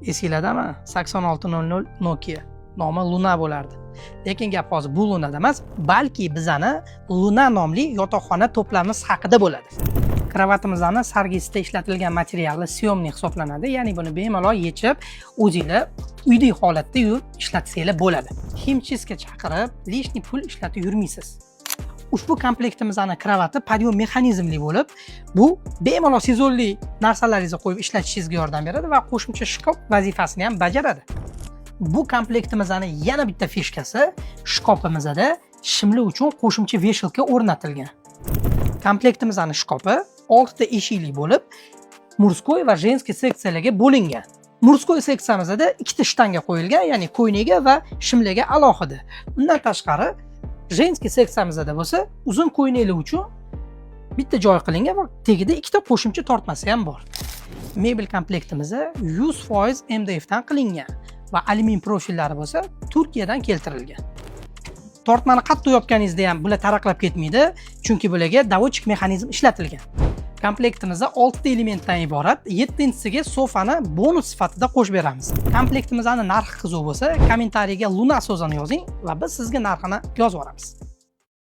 Esinglardami, 8600 Nokia nomi Luna bo'lardi. Lekin gap hozir bu Lunada emas, balki bizani Luna nomli yotoqxona to'plamimiz haqida bo'ladi. Kravatimizni sargisida ishlatilgan materiali съёмный hisoblanadi, ya'ni buni bemalol yechib, o'zinglar uydagi holatda yurib ishlatsanglar bo'ladi. Химчистка chaqirib, лишний pul ishlatib yurmaysiz. Ushbu komplektimizni kravati подъем mexanizmli bo'lib, bu bemalol sezonli narsalaringizni qo'yib ishlatishingizga yordam beradi va qo'shimcha shkaf vazifasini ham bajaradi. Bu komplektimizni yana bitta фишка si, shkafimizda shimli uchun qo'shimcha вешалка o'rnatilgan. Komplektimizni shkafi oltita eshikli bo'lib, мужской va женский seksiyalarga bo'lingan. Мужской seksiyamizda ikkita shtanga qo'yilgan, ya'ni ko'ynaga va shimlarga alohida. Undan tashqari, женский seksiyamizda bo'lsa uzun ko'ylaklar uchun bitta joy qilingan va tagida ikkita qo'shimcha tortmasi ham bor. Mebel komplektimiz 100% MDF dan qilingan va alyumin profillari bo'lsa Turkiyadan keltirilgan. Tortmani qattiq yopganingizda ham bular taraqlab ketmaydi, chunki bularga доводчик mexanizm ishlatilgan. Komplektimizda oltita elementdan iborat, yettinchisiga sofani bonus sifatida qo'shib beramiz. Komplektimizni narxi qiziq bo'lsa, kommentariyga "Luna" so'zini yozing va biz sizga narxini yozib yuboramiz.